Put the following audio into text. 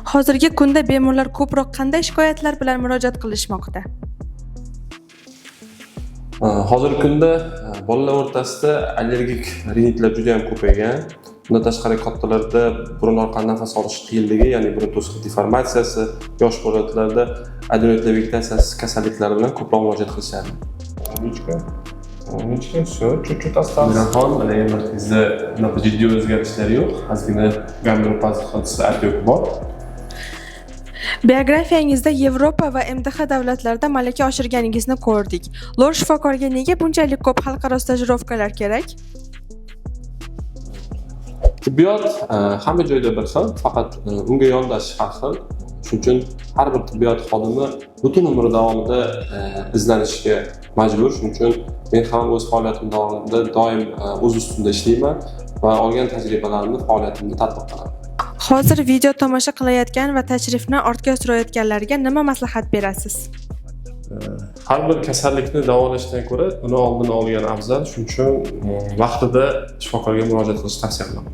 Hozirgi kunda bemorlar ko'proq qanday shikoyatlar bilan murojaat qilishmoqda? Hozirgi kunda bolalar o'rtasida allergik rinitlar juda ham ko'paygan. Bundan tashqari, kattalarda burun orqali nafas olish qiyinligi, ya'ni burun to'siq deformatsiyasi, yosh bolalarda adenoidlar vegetatsiyasi kasalliklari bilan ko'proq murojaat qilishadi. Умничка. Умничка. Все, чуть-чуть осталось. Miraxon, mana MRTingizda unaqa jiddiy o'zgarishlar yo'q. Ozgina gambero-hodisa отек bor. Biografiyangizda Yevropa va MDH davlatlarida malaka oshirganingizni ko'rdik. Lor shifokorga nega bunchalik ko'p xalqaro stajirovkalar kerak? Tibbiyot hamma joyda bir xil, faqat unga yondashish har xil. Shuning uchun har bir tibbiyot xodimi butun umri davomida izlanishga majbur. Shuning uchun men ham o'z faoliyatim davomida doim o'z ustimda ishlayman va olgan tajribalarimni faoliyatimda tatbiq qilaman. Hozir video tomosha qilayotgan va tashrifni ortga surayotganlarga nima maslahat berasiz? Har bir kasallikni davolashdan ko'ra uni oldini olgan afzal. Shuning uchun vaqtida shifokorga murojaat qilishni tavsiya qilaman.